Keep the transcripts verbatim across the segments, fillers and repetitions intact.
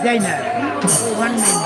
যাই না, ওখানে নেই।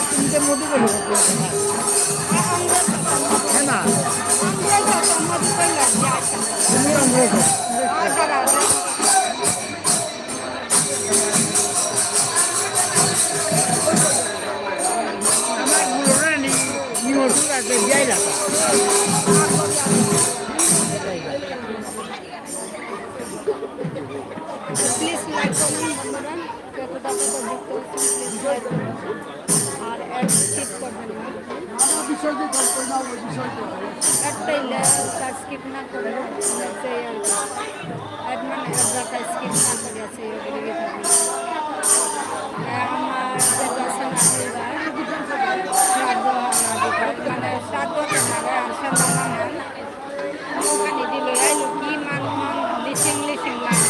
तुमचे मोठू बोलू शकतो. है ना? तुम्ही अंग्रेज हो. আমার গুলোরা নি-, নিয়ে ওষুধ আছে, বিয়াই রাখা. Please like, comment, বন্ধুরা. যতটা যতটা যুক্ত হচ্ছেন, please like করবেন. আর ad skip করবেন না. Ad টাইলে ওটা skip না করে আমরা যে আর কি. Ad মানে advertise skip না করে আছে, এই video থাকবে. এ, আমার যে দর্শন আছে এবার, শ্রাদ্ধ আমার যেটা, মানে শ্রাদ্ধ না হয়, আর শ্রাদ্ধ না হয়. ওখানে দিল, এই লোক কি মান মান, লিসিং লিসিং মান.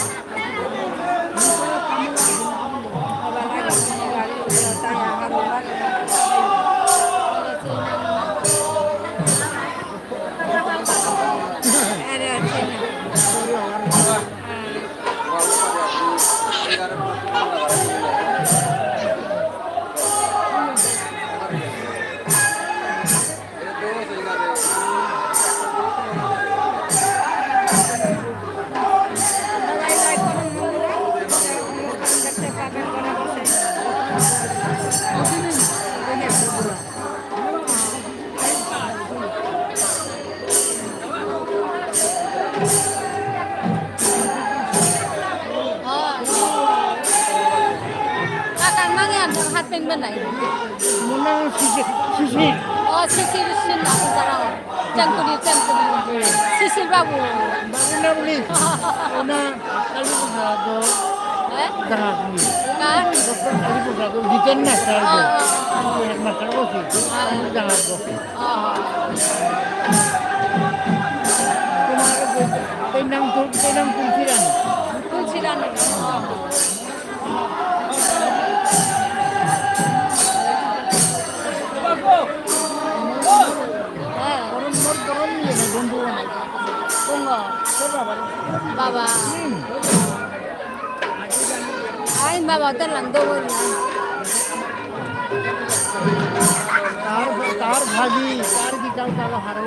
Kakang mangi ang hapeng manay. Muna sisi, sisi. Oh, sisi, sisi na ako daraw. Tiyangkuli, tiyangkuli. Sisi babu. Babu na uli. Una, kali ko sa do. Eh? Daraw ko. Kan? Doktor kali ko sa do. Di kan na sa do. Oh. Ano, mas ko si. Ah. Daraw ko. Ah. Kuma, tenang tu, tenang tu siran. Tu siran. Ah. বাবা। আই বাবা, তার নাম তো বল না। তার, তার ভাবি, তার কি চাল চাল হারু।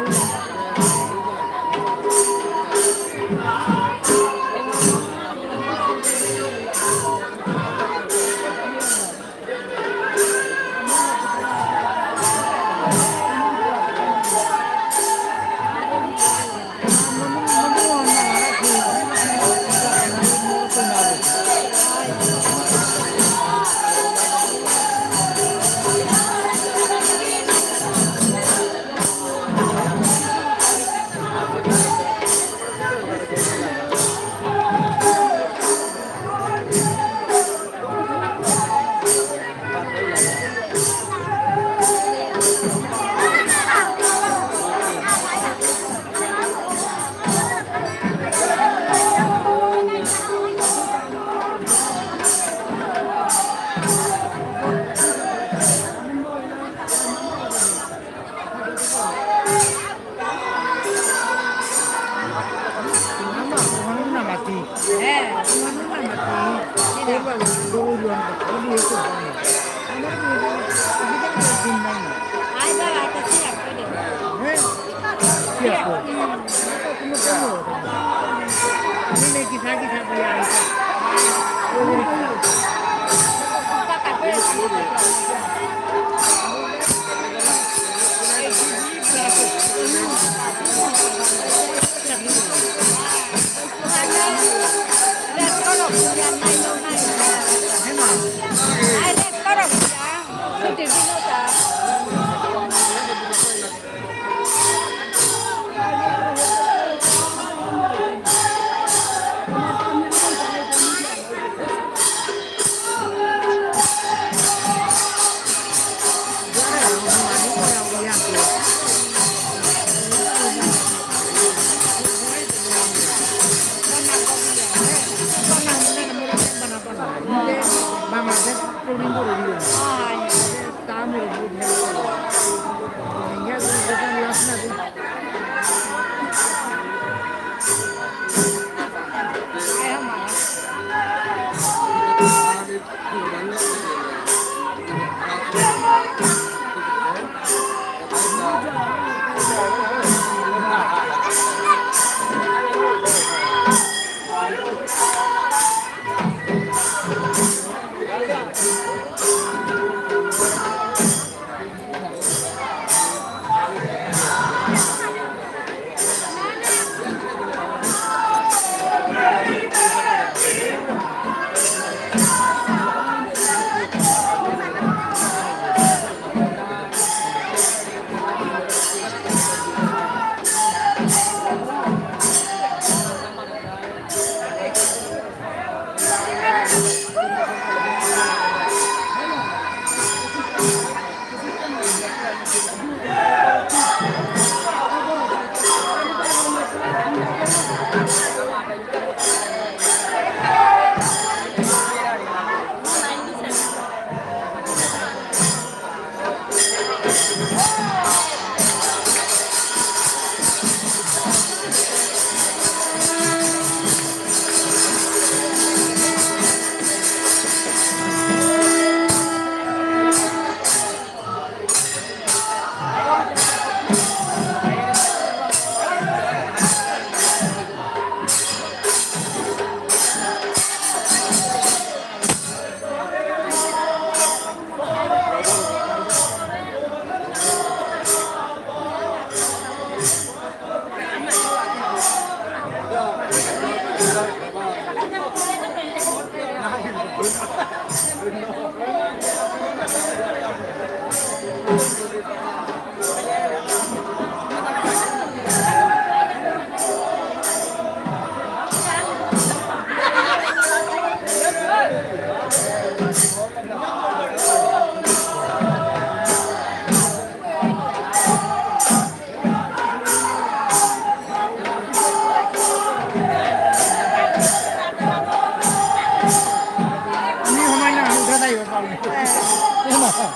আমি সময় না, আমি উঠে যাই, ওর কারণে। হ্যাঁ।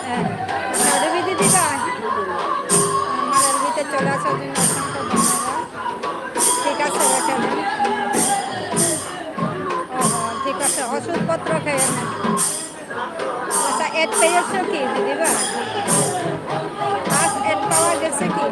হ্যাঁ। আচ্ছা, রবি দিদি ভাই। আমার রবিতে চলে আসো, তুমি অসংখ্য ধন্যবাদ। ঠিক আছে, রেখে দিন। ওহো, ঠিক আছে, ওষুধপত্র খেয়ে না। আচ্ছা, এড পেয়েছো কি, দিদিভাই? ফার্স্ট এড পাওয়া গেছে কি?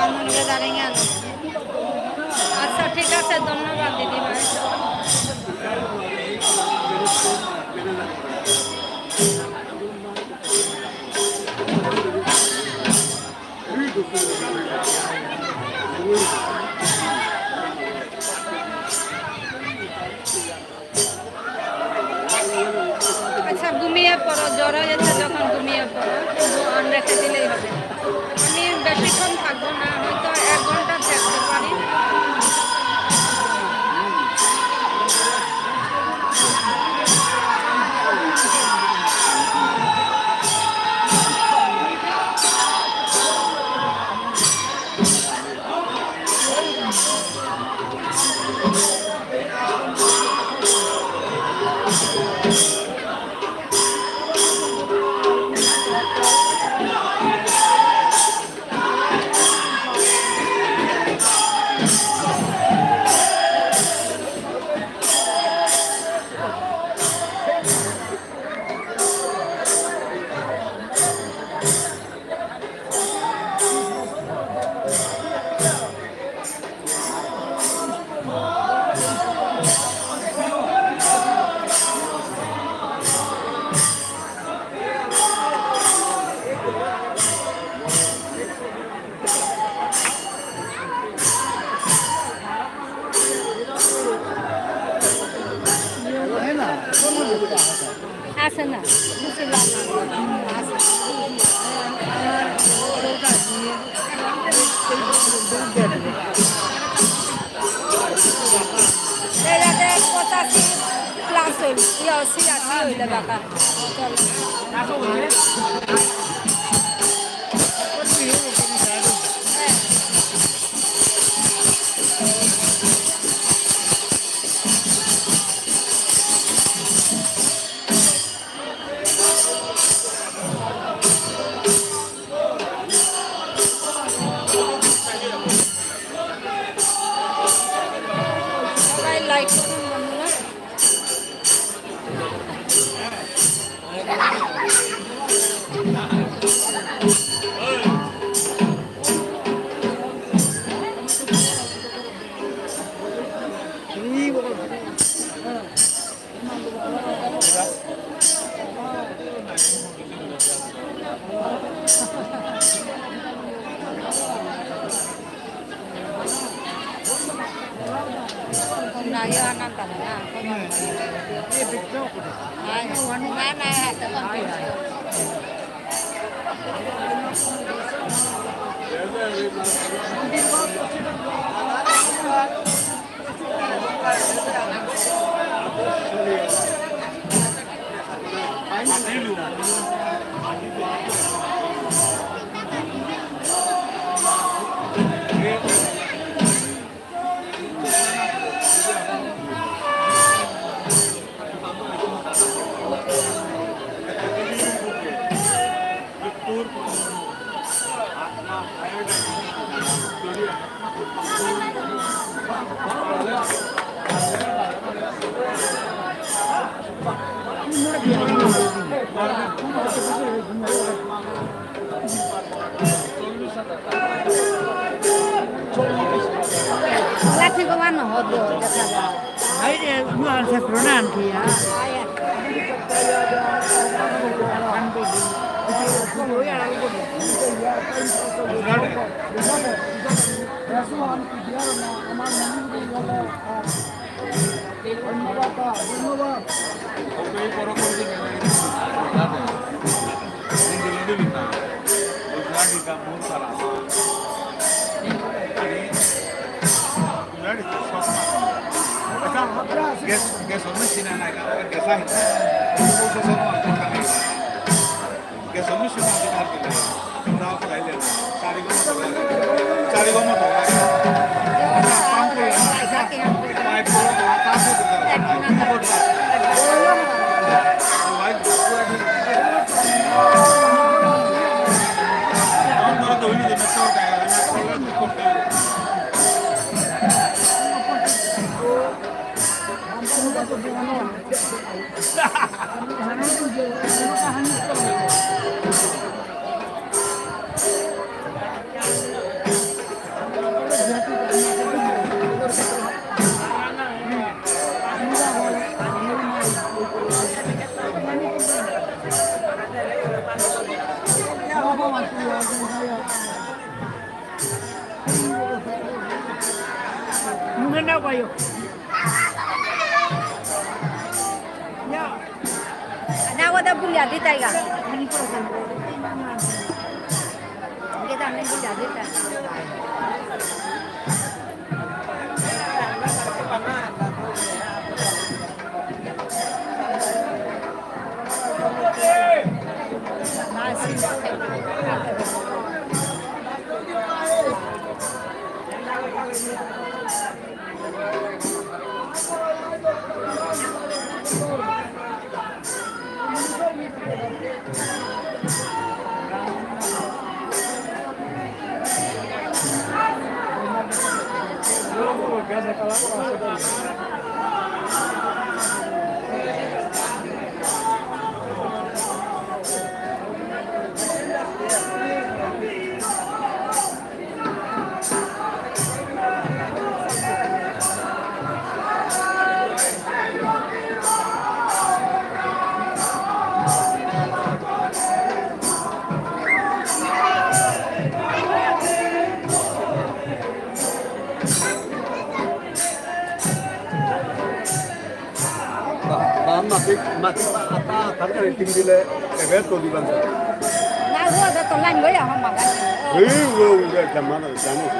মানুষ গাদারিং আলো। আচ্ছা, ঠিক আছে, ধন্যবাদ দিদিভাই। ওরা এসে যখন ঘুমিয়ে পড়ো, কিন্তু on রেখে দিলেই হবে। আমি বেশিক্ষণ থাকবো না, হয়তো এক ঘন্টা থাকতে পারি। আসে না। এরাতে পঁচাশি plus হইল, ইয়া, ছিয়াশি হইলে বাঁকা। সবাই like করুন বন্ধুরা। লাঠি কমান হদ দেখা যায়। এই যে, ইউ আর সে প্রণাম কিয়া। ধন্যবাদ, ধন্যবাদ। গ্যাস, গ্যাস অন্য সিনা নাই, কারণ গ্যাস আহে। গ্যাস অন্য সিনা আছে, তার কি? আমরা খাইলে চারিগো মতো লাগে। চারিগো মতো লাগে। Kuliah di taiga. Kita main kuliah di taiga. Ba, ba, mati, mati, ba, ata, ata, ata, tinggi le, ebe to di bang. Na, gua ada telan gua ya, mama. Hei, gua, gua, zaman, zaman.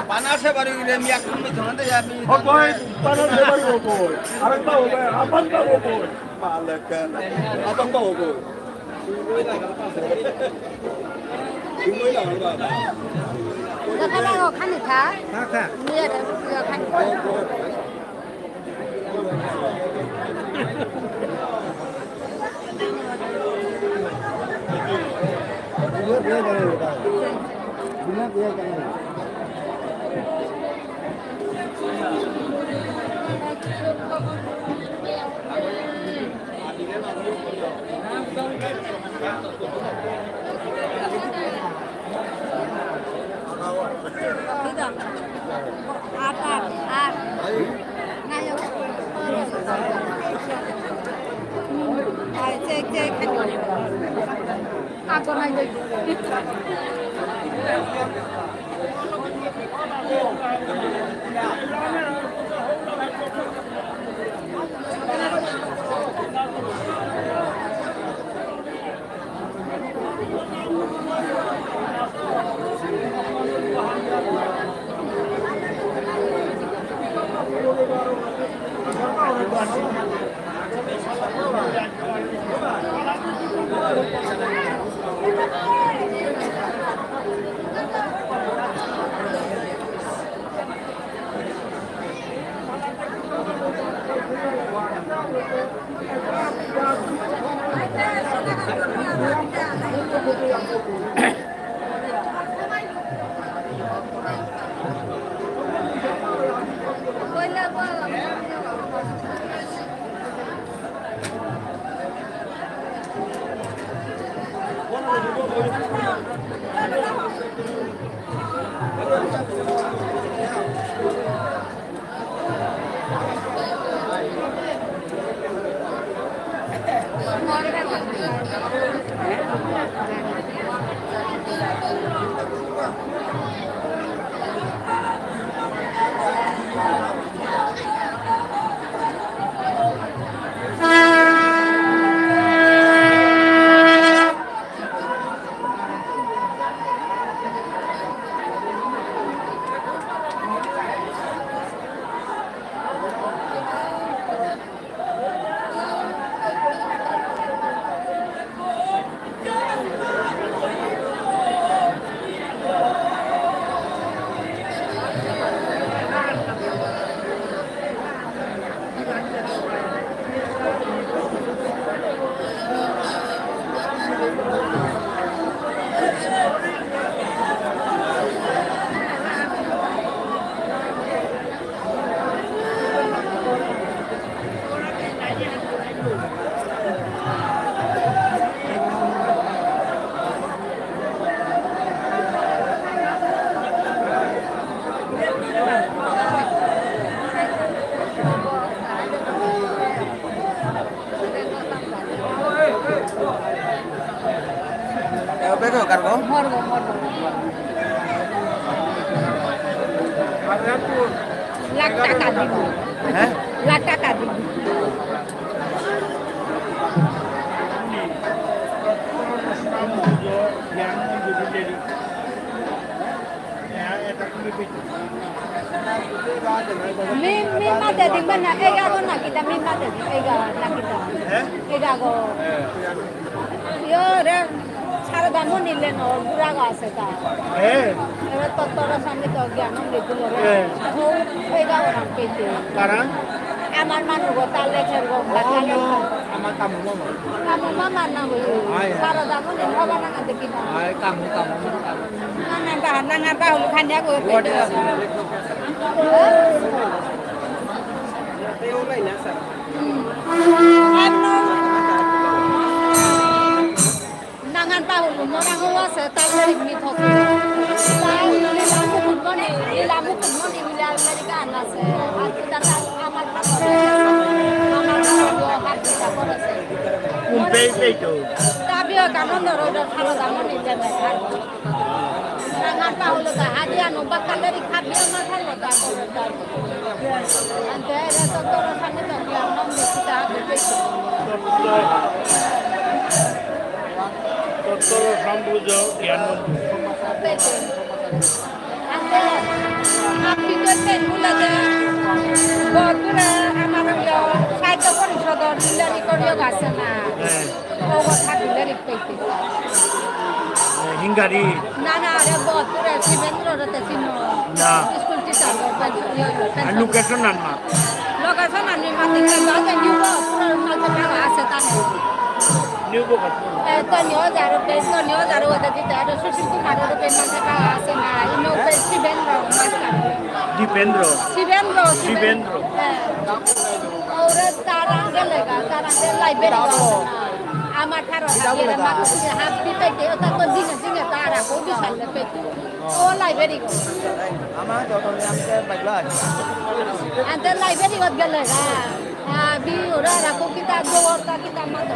Panase baru ini miak kami jangan deh ya. Hokoi, panase baru hokoi. Arak tahu, apan tahu hokoi. Palakan. Apan tahu hokoi. Dapat tahu kan, Kak? Kak, Kak. Iya, dapat kan. Cargo? মরগো, মরগো। লাখ টাকা দিব। হ্যাঁ? লাখ টাকা দিব। Me, me মাতে দিম না, এগাগো না কিতা, মি মাতে দিম, এগা না কিতা। হ্যাঁ? এগাগো। ইয়ো রে, সারদা মুনি লেন, বুড়া গা আছে তা। হ্যাঁ। এবার তো তোর সামনে তো জ্ঞান দিতে বলে। হ্যাঁ। ও, এগাগো না পেতে। কারণ? আমার মানু গো, তালে খের গো, ও, তালে নো, খের গো। আমার কামু মামা। কামু মামা না হই। আয়। সারদা মুনি হবা না দেখি না। আয়, কামু, কামু, কামু। না, না, বাহার, না, না, বাহুল খানিয়া গো। ওটা। নাঙার বাহুল, মরা হওয়া আছে, তার লিরিক নি থকে। তাই লীলা মুকুটমণি, লীলা মুকুটমণি বুলে আর লেরিক আন আছে। আর কিতা তার আমার কথা আছে। আমার কথা হাত দিতা করেছে। কোন পেই পেই তো? তাবিও কানন্দ রোড, সারদা মণি লেনে। নাঙার বাহুল তা হাদিয়া নো বাক্কা লেরিক হাদিয়া মাথার মতো করে তার। আনতে এরা তো তোর সামনে তো গিয়া নাম দিছি তা হাদিয়া পেয়েছে। তত্ত্ব সম্ভুজ জ্ঞান। পেয়েছে। আনতে আপনি তো পেন বুলাতে বদুরা আমার হলো সাহিত্য পরিষদর লেরিক করিও গাছে না। হ্যাঁ। ও কথা দিলে রিক পেইতে। হিঙ্গারি। না, না, আরে বদুরে শিবেন্দ্র রতে চিনো। না। স্কুল টিচার, ও পেন-, ইয়ে, ইয়ে, আর পেনশন। লোকেশন আন মা। লোকেশন আন মা, দেখতে পাবে, নিউ বদুরে মাঝে ভাড়া আছে তাহলে। নিউ বদুরে। এ, তো নিউ হাজার, তো নিউ হাজার ওদের দিতে, আর সুশীল কুমার ওদের পেন মাঝে ভাড়া আছে না, ইনো পে শিবেন্দ্র মাস্টার। দীপেন্দ্র। শিবেন্দ্র, শিবেন্দ্র। শিবেন্দ্র। হ্যাঁ। ওরা তারা গেলে গা, তারা যে লাইব্রেরি গো। আমার ঠারো হাবিয়ে মাত্র হাবি পেতে, ওটা তো দিনে দিনে তারা খুব বিশাল পেতে। ও লাইব্রেরি গো। আমার যত আমি তো বাইরে আছি। আনতে লাইব্রেরি গো গেলে গা। হাবি ওরা রাখো কিতা গো, ওর কা কিতা মাত্র।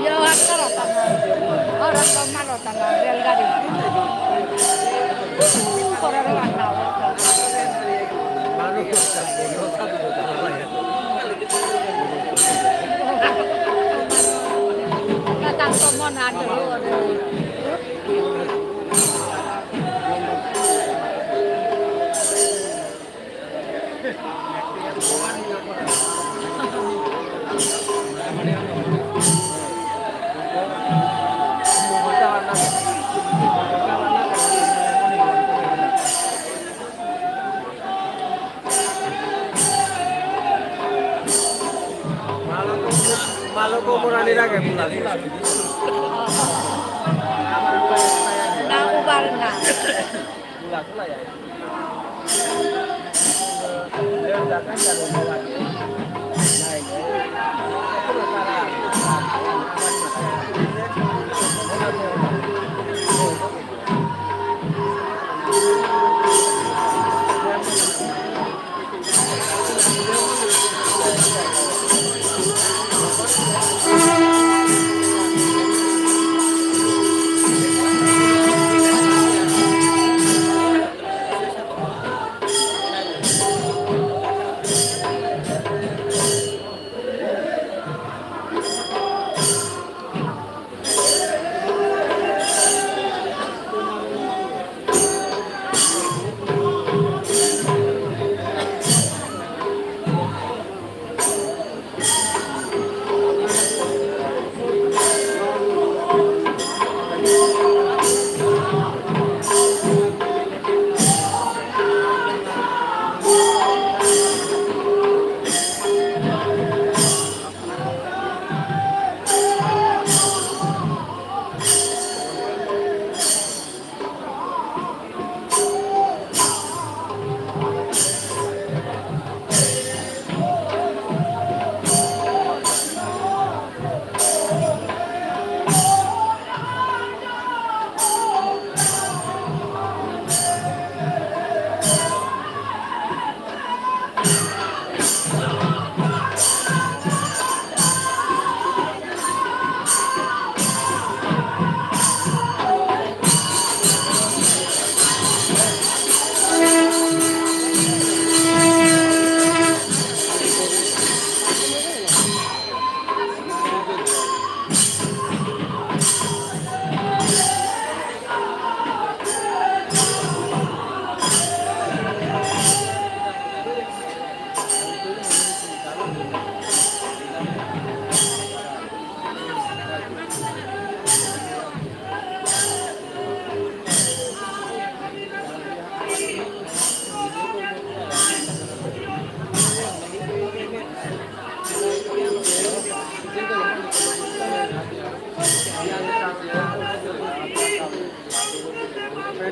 Yo, hasta la tama. Ahora toma la tama, real gari. Por ahora no. Kata ko mo na do. Malo ko murani rage pula. Na ubar na. Pula, pula ya.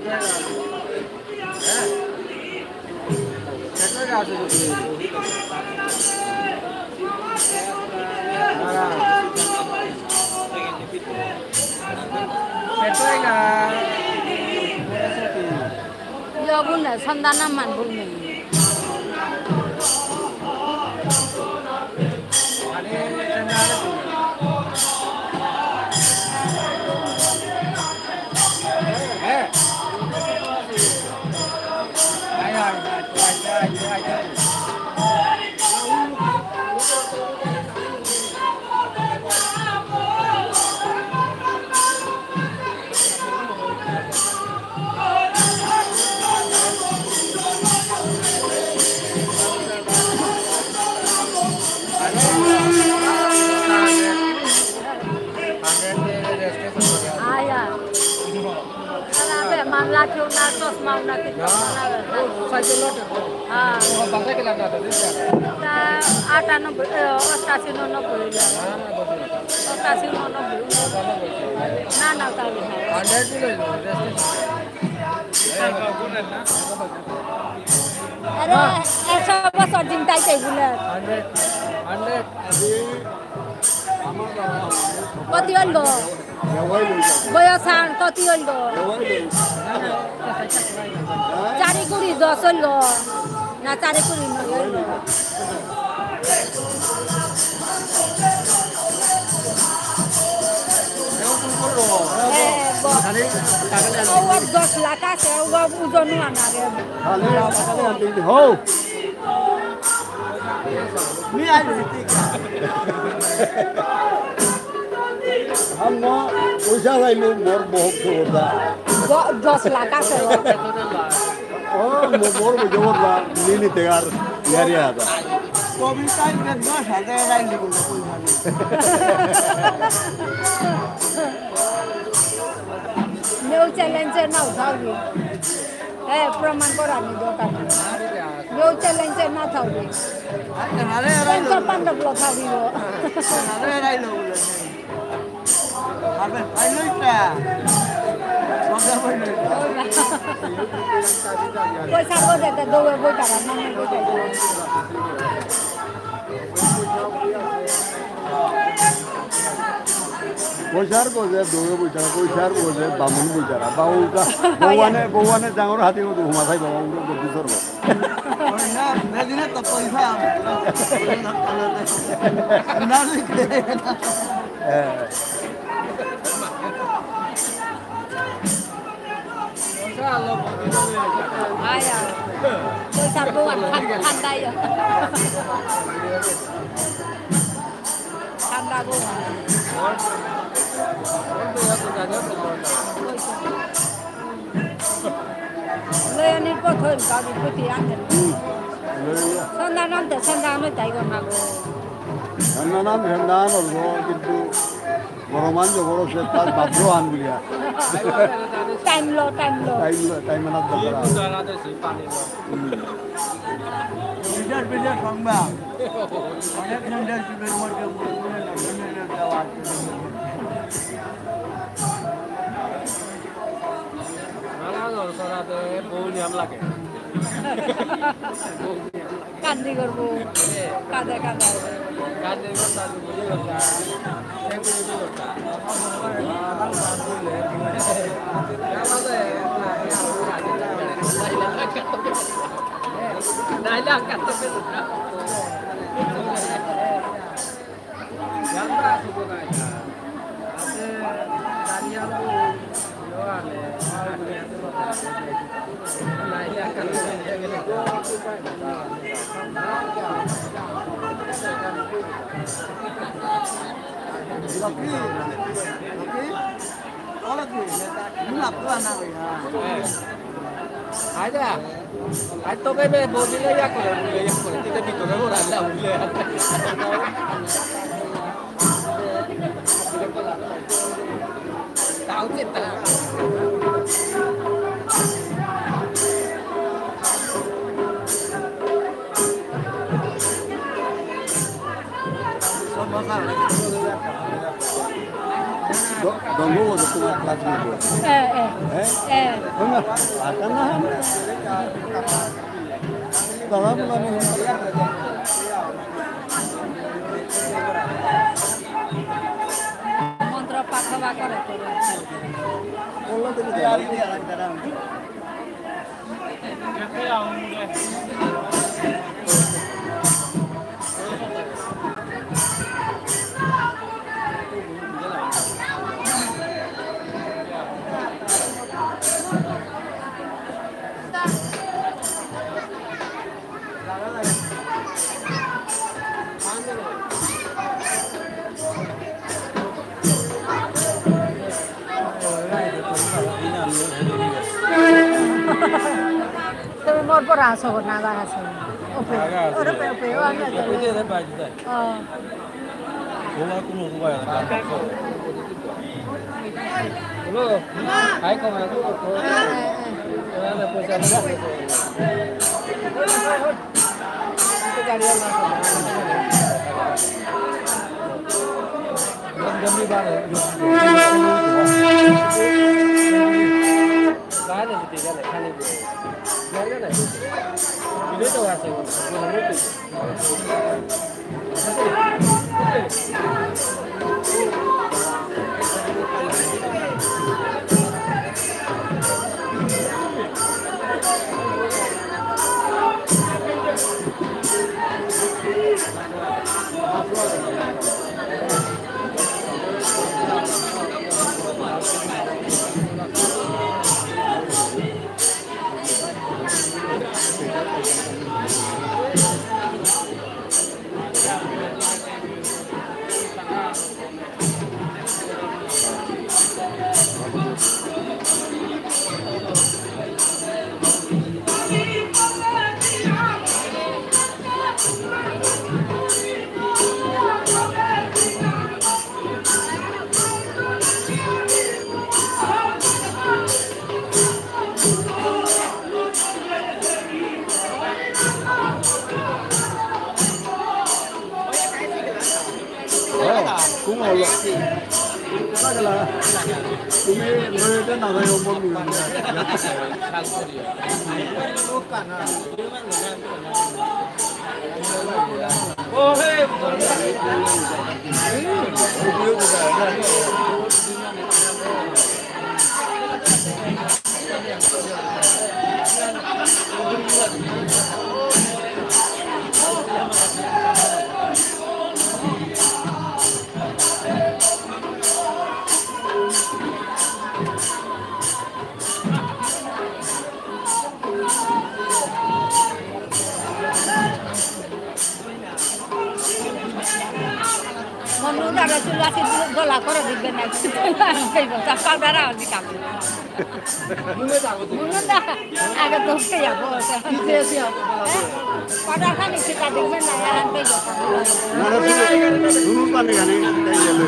Yo, bune, sandana man bune. Aya. Alabe, mamla chuna, chosma una ki chosma na. Cycle lote. হ্যাঁ। ও, বাংলা কি লাগা তো, বুঝলে? তা আটানব্বই, এ, অষ্টাশি, উননব্বই হইল। না, না, বলবো না। অষ্টাশি, উননব্বই। না, না, তাহলে হ্যাঁ। Hundred দিলে হইল, rest নেই। আরে, একশো বছর জিনতাই চাই বলে। Hundred, hundred। কতি হইল? বয়স আর কতি হইল? চারি কুড়ি দশ হইল। না, চারি কুড়ি নয় হইল। হ্যাঁ, ব-, ও, ও দশ লাখ আছে, ও ওজন আনা রে। হো। মি আই রইতি। আম্মা, পয়সা পাইলো, মোর বহুত জোরদার। দ-, দশ লাখ আছে। ও, মো-, মোর জোরদার, নি নিতে আর ইয়ারি আদা। কবিতায় দশ হাজার আইলি বলে পয়সা নেই। মেউ challenge না উঠাবি। এ, প্রমাণ করানি দরকার নেই। কেউ challenge না থাকবে। পঞ্চ পাণ্ডব লো থাকবে। পয়সা করে দে, দৌড়ে বইতারা, মানে বইতারা। পয়সার গজে দৌড়ে বইতারা, পয়সার গজে বামুন বইতারা, বাউলটা, ভগবানে, ভগবানে ডাঙর হাতি মতো ঘুমা থাই বাবা, উঠে গদি সর্ব। না, মেদিনে তো পয়সা, না, না, না। হ্যাঁ। আয়া। পয়সা তো আর ঠান-, ঠান্ডা ইয়া। ঠান্ডা গো। লয়নির পথ হইল, গাড়ি ফুটি আনতে। সন্ধ্যা নামতে, সন্ধ্যা আমি তাই গো না গো। সন্ধ্যা নাম, সন্ধ্যা আনল গো, কিন্তু গরম আন যে বড় সে তার বাধ্য আন বুলিয়া। Time লো, time লো। Time লো, time আনার দরকার। বিরাট, বিরাট সংবাদ। অনেক দিন ধরে জীবন মধ্যে মনে মনে দেওয়া আছে। মালা ধর করাতে বউ নিয়ম লাগে। কান্দি করবো। কাঁদে, কাঁদে। কাঁদে, কাঁদে, বুঝি কথা। আজ তোকে বে বদিলে ইয়া করে, ইয়া করে, তুই তো ভিতরে ওরা না উঠলে। তাও চিন্তা। দ-, দঙ্গ বলতে তোমার ক্লাসমেট বলতে। এ, এ। হ্যাঁ? এ। না, আটা না, আমরা দাদা বললাম। মন্ত্র পাঠ বা করে করে। বললো তো কি? তুমি মোর পর আসো গো, নাগা আসো। ওপে, আগা আসো। ওরে পে, ওপে, ও আমি আসো। ওই যে রে বাইরে যায়। ও। ওলা কোনো উপায় না। হ্যালো, হাই কমা। ওরা পয়সা নেই। তুমি লয়েতে না যাই অমন। মনু দাদা চুল আছে, দলা করে দিবে না। তা পাউডার আর দিতাম। মনু দা, আগে তো খেয়ে যাবো। পাউডার খানি সেটা দেখবে না, আর আনতে যাবো। না, না, শুনুন, শুনুন, পানি খানি, তাই গেল।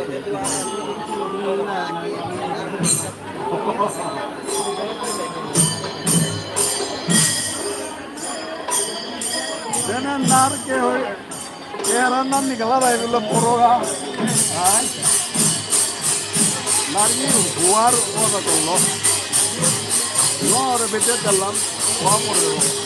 Dena narke hoy, era nan nikala dai bile poroga. Ai. Narke huar oda kollo. No, repete dalam. Huar poroga.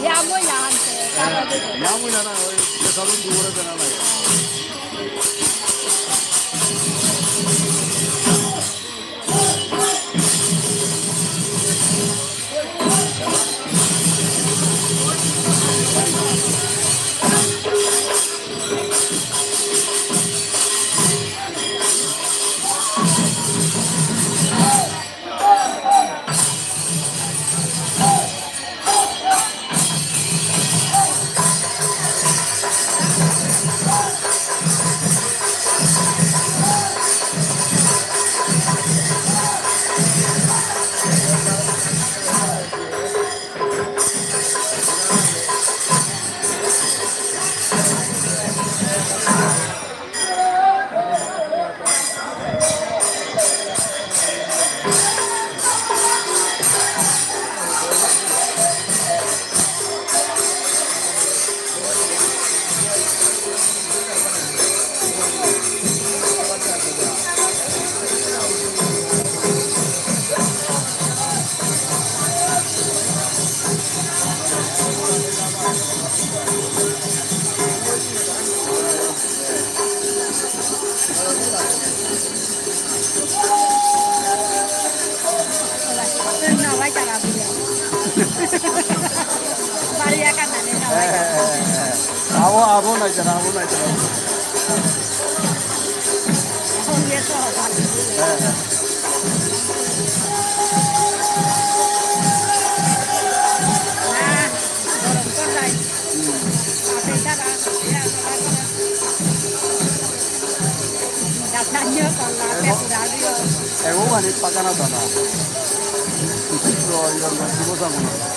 Yamu ya ante. Yamu ya na, oi, ke salu dure de na lai. Abo, abo নাই জানা, abo নাই জানা। হ্যাঁ, হ্যাঁ। Ego, ego gani pakana dana. Ito, ito, ito, ito, ito, ito.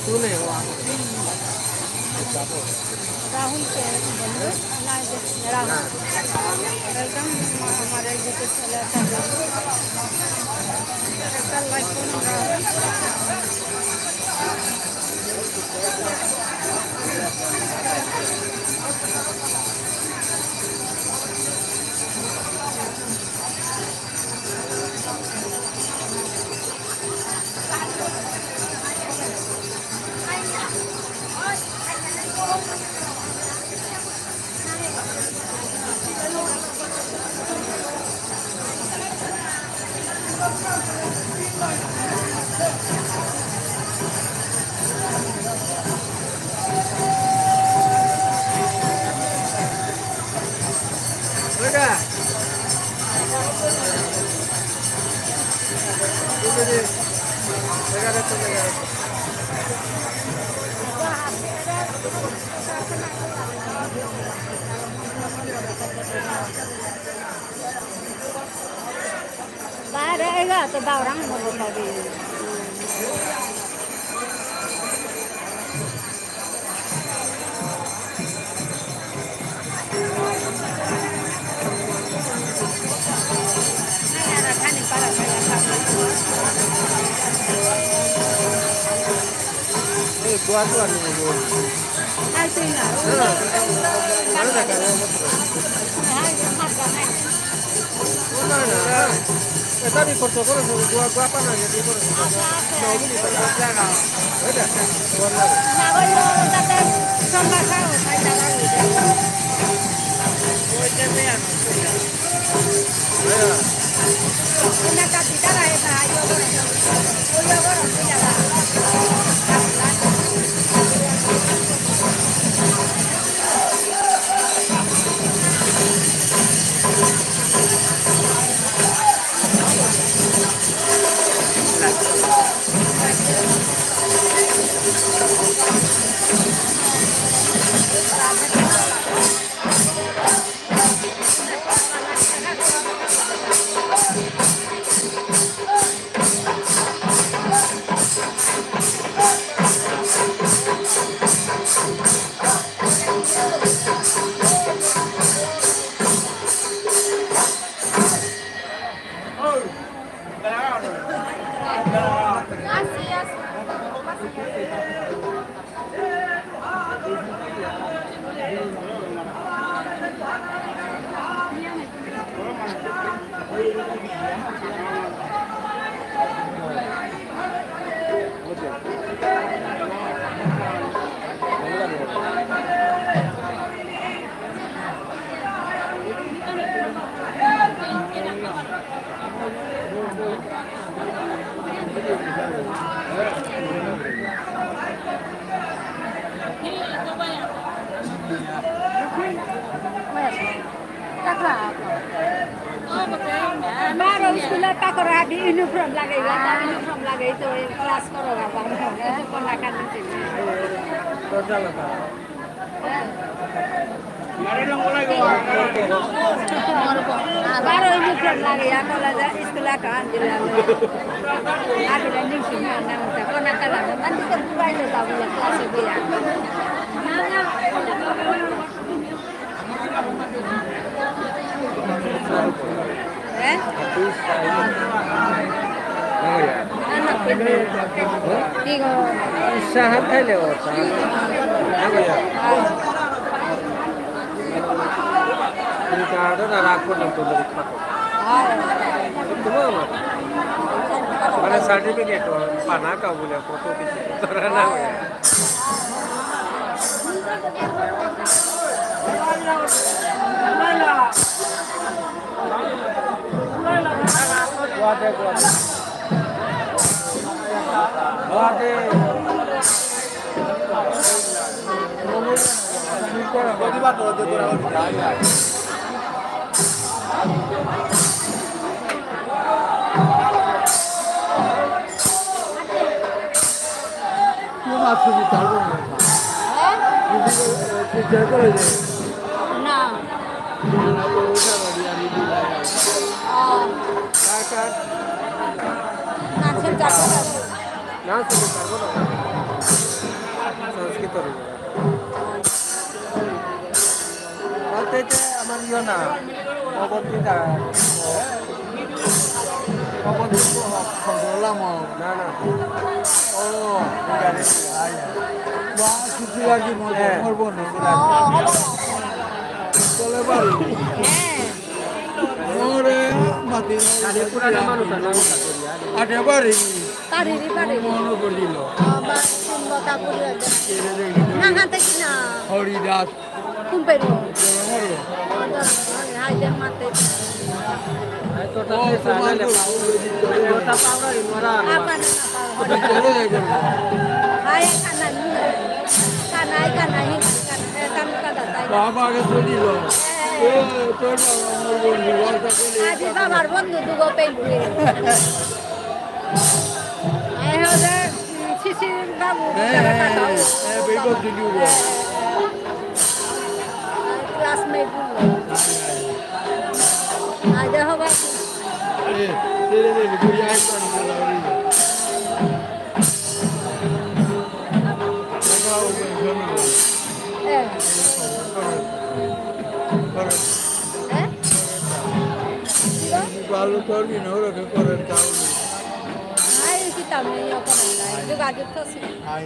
तूने वो राहुल के बोलो, राहुल। वेलकम हमारे YouTube चैनल। कल लाइव करूँगा। बाह्र आएगा तो बाह्र में बोलता भी। ए, गुवा तो आने बोलो। हाय, तो ही ना। हाँ। अरे, देखा, अरे, मत करो। हाय, मत कर, हाय। हमारो स्कूल का करो अभी यूनिफॉर्म लगेगा, तो यूनिफॉर्म लगे तो क्लास करो बाबा। कोना का नहीं। तो चलो। बारो यूनिफॉर्म लगे या कॉलेज स्कूल का अंजलि। आगे नहीं सुनना ना होता। कोना का लगा। मन तो पूरा ही होता बोला क्लास भी आ। মানে সার্টিফিকেট পানা কাউলে ফটো কিছু করা না হয়। সুবিধা হবে না। হ্যাঁ? টিচার করে দেয়। না। না, না, ওটা বাড়ি আমি দিলাম। ও। কার, কার? না, সে যাবে না। না, সে পারবো না। সংস্কৃত হবে। অতএব আমার ইয়ে না, অবন্তিতা। অবন্তিতা। না, না। ও, ঠিক আছে। আয়, আয়। বাহ, সুখী লাগি মনে, হ্যাঁ। মরবো না। চলে পারি। হ্যাঁ। ওরে, মাটি। আরে, পুরানো মানুষ, আর নাম কথা করি, আরে। আরে, পারি। পারি, পারি। মনে করিল। বাবা, সুন্দর ঠাকুর আছে। এরে দেখি। না, হাতে কি না? হরিদাস। কুম্পেরু। হাইদের মাতে। ও, তোমার তো। আপানে না পাও, হরি। হাই কানাই, কানাই, কানাই, কানাই, কানাই, কানাই। বাবা আগে তো দিল। এ, তোর বাবা আমার বন্ধু, ওর কাছে নেই। আজি বাবার বন্ধু দুগো পেলু। আই হদে, উম, শিশির বাবু, হ্যাঁ, তারা হ্যাঁ, কাকাও। হ্যাঁ, হ্যাঁ, বেগম দিলি ওরা। Classmate গুলো। আই দেখো বাবু। আরে, তেরে নে, তুই আয় পানি করে আউরি। এ। এ? ভালো করবি না, ওরা কি করে তাও নেই। আই, কি তাও নেই, ও করে না। যোগাযোগ তো আছে। আই।